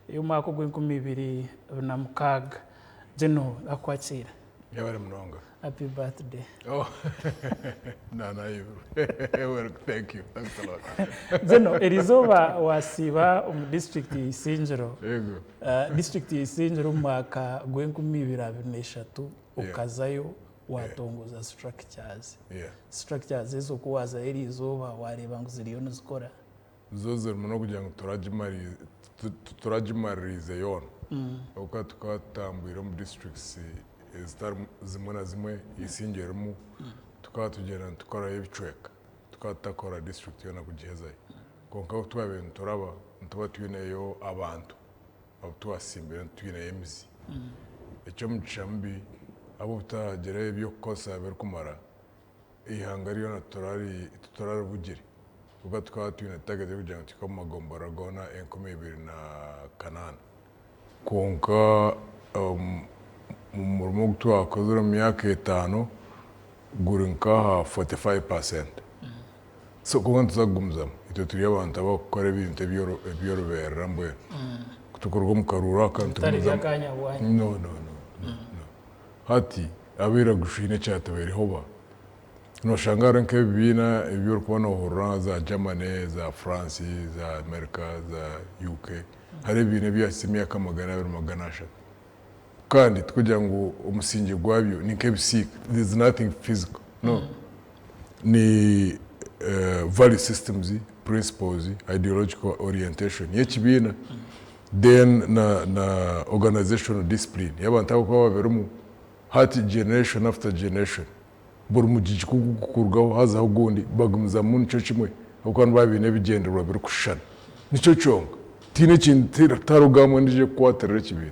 ey'omwaka ogw'enkumi ibiri na mukaaga. General akwakiira. Yebare munonga. Happy birthday. Oh, nanayibirwe. Well, thank you. Thanks a lot. General, erizooba wasiiba omu disiturikiti ya Isingiro. Yego. Disiturikiti ya Isingiro omu mwaka gw'enkumi ibiri abiri n'eshatu okazayo watongoza structures. Structures ezo ku waazayo erizooba wareeba ngu ziriyo nizikora? Zo zirimu n'okugira ngu tituragimaririize yoona ahabw'okuba tukaba tutambwire omu districts ezitari zimwe na zimwe, Isingye erimu, tukaba tugyenda nitukorayo ebicweka, tukaba tutakora district yoona kugihezayo. Kwonka ahu twabaire nituraba nituba twineyo abantu abu twasimbire twineyo emizi. Eky'omugisha mubi ahabw'obutagira eby'okukozesa birikumara, eihanga ryona tituraribugire ahabw'okuba tukaba twine target y'okugira ngu tuhike omu magomborora goona 2008. Kwonka omu murimo ogu twakozire omu myaka etaano guri nk'aha 45%. So kwonka nituza kugumizamu. Itwe turi abantu abarikukora ebintu eby'orubeerera mbwenu. Ku turikuruga omu karuuru aka Bitari nitugumizamu. by'akaanya bwanya. No, no, no, no, no. Hati abairaguju haine ekyatubaireho ba? Noshanga hariho nk'ebibiina ebi orikuba nohurira za Germany, za France, za America, za UK, hariho ebibiina ebyahitsya emyaka 200, 300. Kandi tikugira ngu omusingye gwabyo ni nk'ebisiika, there is nothing physical, no. Ni value systems, principles, ideological orientation y'ekibiina then na na organizational discipline y'abantu abarikuba babirimu hati generation after generation. Buri mugigi ku gurikurugaho hazaho ogundi bagumizamu nikyo kimwe ahabw'okuba nibaba baine ebigyendererwa birikushushana. Nikyo kyonka. Tihaine ekindi tihariho gaamu endiijo erikukwatirira ekibiina.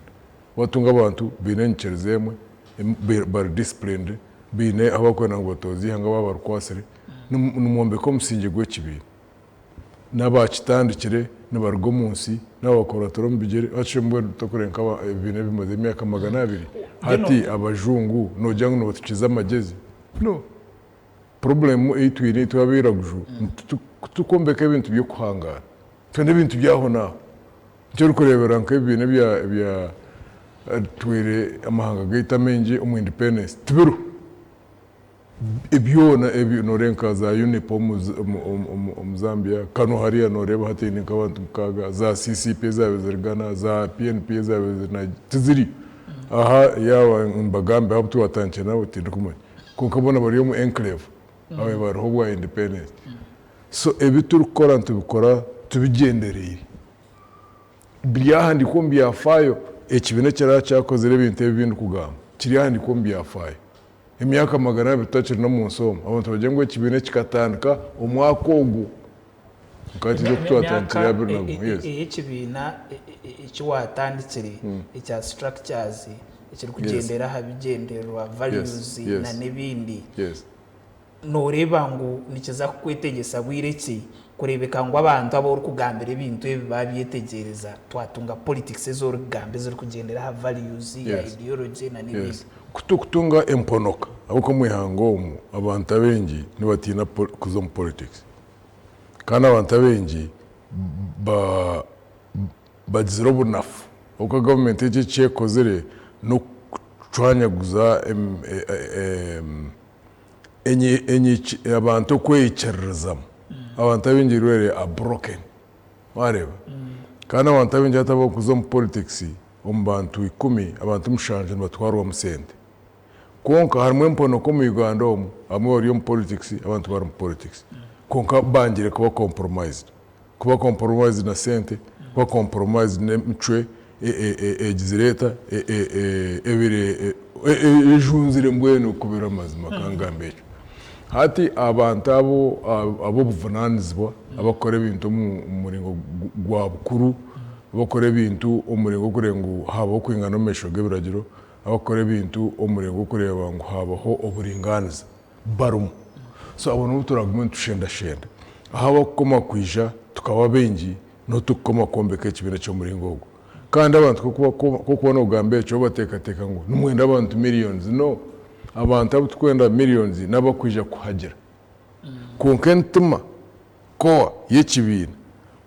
Watunga abantu baine enyikiriza emwe, bari disciplined, baine ahu barikwenda ngu batooze eihanga baaba barikwatsire, nimwombeka omusingye gw'ekibiina. N'abaakitandikire nibaruga omu nsi, n'ababakuratira omu bigyere. Hati mbwenu tokureba nka ebibiina ebimazire emyaka 200, hati abajungu noogira ngu nibatukiza amagyezi? No. Problem ei twine itwe abairaguju, titurikwombeka ebintu by'okuhangaara. Twine ebintu by'ahonaaho. Nikyo orikureebera nk'ebibiina ebya twire amahanga gaitu amaingi omu independence tibiriho. Byona ebi nooreeba nka za UNIP omu Zambia, Kanu hariya nooreeba hataine nk'abantu mukaaga, za CCP ezaabaire ziri Ghana, za PNP ezaabaire ziri Nigeria, tiziriyo. Aha yaaba mbagambe ahu twatandikire nabo tindikumanya. Kwonka boona bari omu enclave ababaire bariho obwa independence. So ebi turikukora nitubikora tubigyendereire. Biryahandiikwa omu byafaayo, ekibiina ekiraba kyakozire ebintu ebi ebindikugamba, kiryahandiikwa omu byafaayo. Emyaka 200 tutakiri n'omu nsi omu, abantu bagire ngu ekibiina eki kikatandika omwaka ogu. Nka hati oku twatandikire Emyaka 21. Yes. ey'ekibiina eki waatandikire ekya structures ekirikugyendera aha bigyendererwa, values na n'ebindi, nooreeba ngu nikiza kukwetegyesa bwire ki kureebeka ngu abantu abu orikugambira ebintu ebi baabyetegyereza twatunga politics ezi orikugamba ezirikugyendera aha values, ideology na n'ebindi? Ku turikutunga emponoka, ahabw'okuba omu ihanga omu abantu abaingi nibatiina kuza omu politics. Kandi abantu abaingi bagizire obunafu ahabw'okuba gavumenti egi eki ekozire n'okucwanyaguza abantu okweyikiririzamu. Abantu abaingi really are broken, wareeba? Kandi abantu abaingi hati abarikuza omu politics, omu bantu ikumi, abantu mushanju nibatwarwamu sente. Kwonka harimu emponoko omu Uganda omu, abamwe bari omu politics abandi tibari omu politics. Kwonka bangire kuba compromised. Kuba compromised na sente, kuba compromised n'emicwe egizire eta, ebaire ejunzire mbwenu kubira amazima ka ngambe ekyo. Hati abantu abo ab'obuvunanizibwa abakukora ebintu omu muringo gwa bukuru, abakukora ebintu omu muringo gw'okureeba ngu habaho okwingana omu maisho g'ebiragiro, abakukora ebintu omu muringo gw'okureeba ngu haabaho oburingaaniza barimu. So abo nibo turagume nitushendashenda. Ahu abakukoma kwija tukaba baingi niho turikukoma kwombeka ekibiina ky'omuringo ogu. Kandi abantu ku orikuba noogamba ekyo bo bateekateeka ngu nimwenda abantu millions. No, abantu abu turikwenda millions n'abakwija kuhagira. Kwonka emitima, core, y'ekibiina.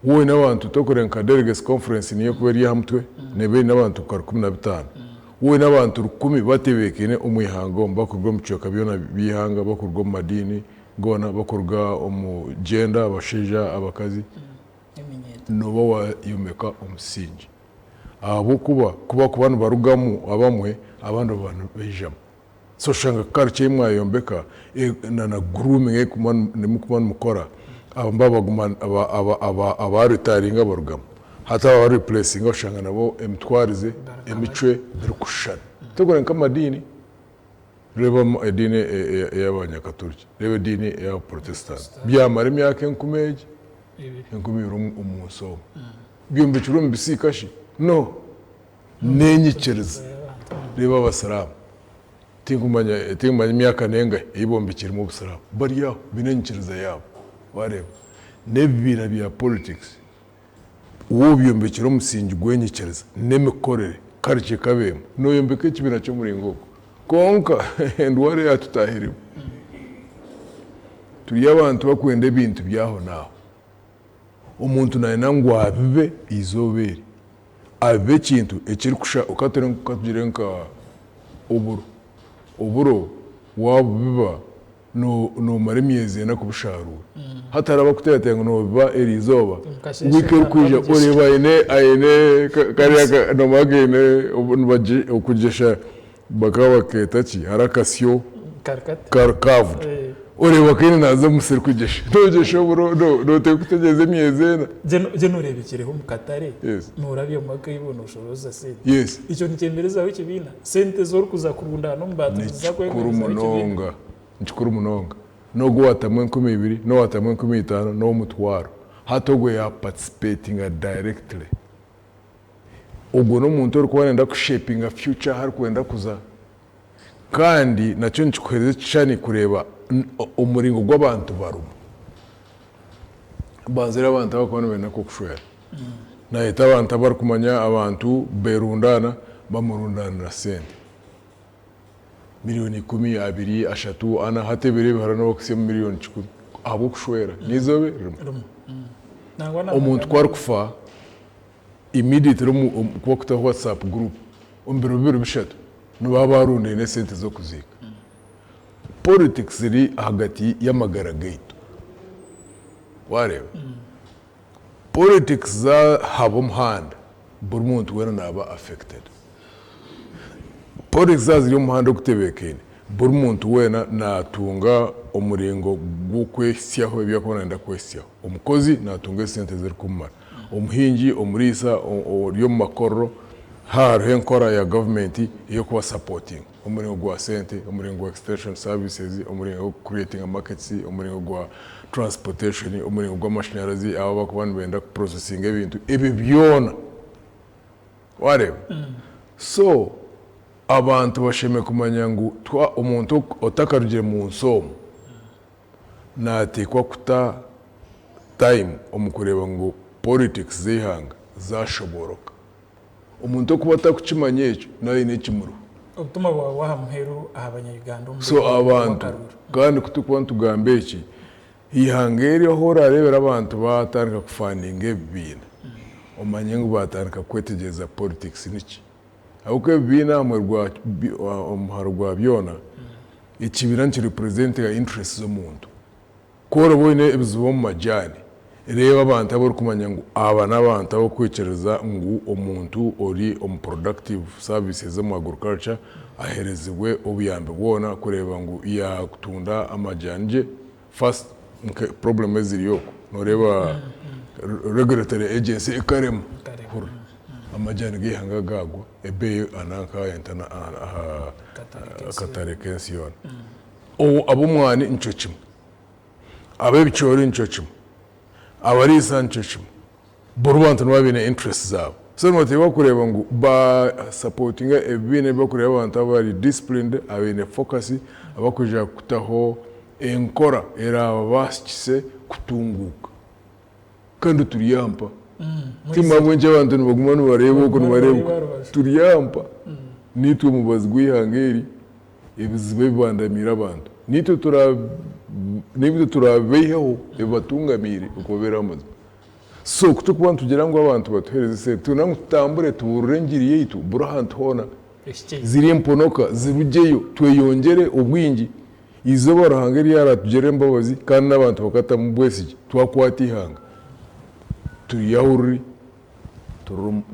Woine abantu tokureba nka delegates conference niyo ekuba eri aha mutwe neeba eine abantu nka 15. Woine abantu 1000 batebeekaine omu ihanga omu bakuruga omu bicweka byona by'eihanga, bakuruga omu madiini goona, bakuruga omu gender, abashaija, abakazi, nooba waayombeka omusingi. Ahabw'okuba ku bakuba nibarugamu abamwe, abandi baba nibaijamu. So oshanga culture ei mwayombeka na na grooming ei murikuba nimukora, aba baguma aba retiringa barugamu. Hati aba replacinga oshanga nabo emitwarize, emicwe birikushushana. Tokureba nk'amadiini, reeba ediini ey'abanyakaturiki, reeba ediini ey'abaprotestant, byamara emyaka enkumi egi, 2000 omu nsi omu. Byombekirwe omu bisiika shi? No. N'enyikiriza. Reeba Abasiraamu. Tinkumanya tinkumanya emyaka n'engahi ei bombekiremu Obusiraamu. Bari aho baine enyikiriza yaabo. Waareeba? N'ebibiina bya politics, waaba obyombekire omusingi gw'enyikiriza n'emikorere, culture ekaba emwe, nooyombeka ekibiina ky'omuringo ogwo. Kwonka endwara eyaatutaahiremu, turi abantu barikwenda ebintu by'ahonaaho. Omuntu nayenda ngu abibe eizooba eri, abibe ekintu ekirikusha katugire nka oburo. Oburo wabubiba nomara emyezi ena kubusharuura. Hati hariho abarikuteekateeka ngu nobiba eriizooba, wiiki erikwija oreeba aine aine kariya nomanya kaine okugyesha Bakaba bakeeta ki? Hariho akasyo kari curved. Oreeba kaine naaza omu musiri kugyesha. Noogyesha oburo nooteekwa kutegyereza emyezi ena. Gye nooreebekireho omu katare, noorabyamu akaibo nooshorooza sente. Ekyo nikyemerezaho ekibiina? Sente ezi orikuza kurundaana omu bantu niziza kwemerezaho ekibiina? Nikikuru munonga. Nikikuru munonga. N'ogu owaatamu 2000, n'owaatamu 5000, n'ow'omutwaro. Hati ogwo yaaparticipatinga directly. Ogwo n'omuntu orikuba nayenda kushepinga future ahu arikwenda kuza kandi nakyo nikikuhereza ekishushani kureeba omuringo gu abantu barimu. Banza ori abantu abarikuba nibenda nk'okushwera, nayeta abantu abu arikumanya abantu berundaana bamurundaanira sente, miriyoni ikumi, abiri, ashatu, ana, hati ebiro ebi hariho n'abarikuhitsya omu miriyoni kikumi ahabw'okushwera n'eizooba rimwe. Omuntu ku arikufa, immediately omu kuba kutaho WhatsApp group omu biro bibiri bishatu nibaba barundaine esente z'okuziika. Politics eri ahagati y'amagara gaitu. Wareeba? Politics zahaba omuhanda buri muntu weena naba affected. Politics zaaba ziri omu muhanda ogutebeekaine, buri muntu weena naatunga omuringo gw'okwehitsyaho ebi arikuba naayenda kwehitsyaho. Omukozi naatunga esente ezirikumumara, omuhingi, omuriisa ori omu makorero, haaba hariho enkora ya gavumenti ey'okubasapotinga, omuringo gwa sente, omuringo gwa extension services, omuringo gw'okucreatinga markets, omuringo gwa transportation, omuringo gw'amashanyarazi, abo abarikuba nibenda kuprocessinga ebintu, ebyo byona. Wareeba? So, abantu bashemereire kumanya ngu omuntu otakarugire mu nsi omu, nateekwa kuta time omu kureeba ngu politics z'eihanga zashobooroka. Omuntu okuba atarikukimanya ekyo, naaba aine ekimuriho. Obutumwa bwawe bw'aha muheru aha banya-Uganda omu So abantu, kandi ku turikuba nitugamba eki, Eihanga eri ahu orareebera abantu baatandika kufandinga ebibiina, omanye ngu baatandika kwetegyereza politics niki. Ahabw'okuba ebibiina aha muharo gwa byona, ekibiina nikirepresentinga interests z'omuntu. Ku oraba oine ebizibu omu majaani, reeba abantu abu orikumanya ngu aba n'abantu abarikwikiriza ngu omuntu ori omu productive services omu agriculture aheerezibwe obuyambi bwona kureeba ngu yaatunda amajaani gye. First nka problem eziri okwo noreeba regulatory agency ekarema hurira amajani g'eihanga gagwa ebeeyi nanka aha katare k'ensi yoona. Ab'omwani nikyo kimwe, ab'ebicoori nikyo kimwe, abariisa nikyo kimwe. Buri bantu nibaba baine interest zaabo. So nibateekwa kureeba ngu ba supportinga ebibiina ebi barikureeba abantu abari disciplined, abaine focus, abakwija kutaho enkora eraababasikise kutunguuka. Kandi turi aha mpa. Ti ahabw'enki abantu nibaguma nibareeba oku nibareeba oku. Turi aha mpa. Niitwe omubazi gw'eihanga eri, ebizibu ebibandamiire abantu. Niitwe turabeiheho ebibatungamiire okubabeeraho amazima. So ku turikuba nitugira ngu abantu batuheereze esente, twine ngu tutambure tubuurire engiri yaitu buri ahantu hoona. Ziri emponoka zirugyeyo tweyongyere obwingi. Eizooba Ruhanga eri yaratugirira embabazi kandi n'abantu bakatamu obwesigye twakwata eihanga, turyahurire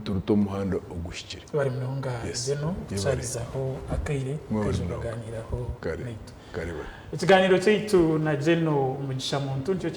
turute omu muhanda oguhikire. Webare munonga Zeno kutusharizaho akaire okaija okaganiiraho naitwe. Ekiganiiro kyaitu na Zeno Mugisha Muntu nikyo.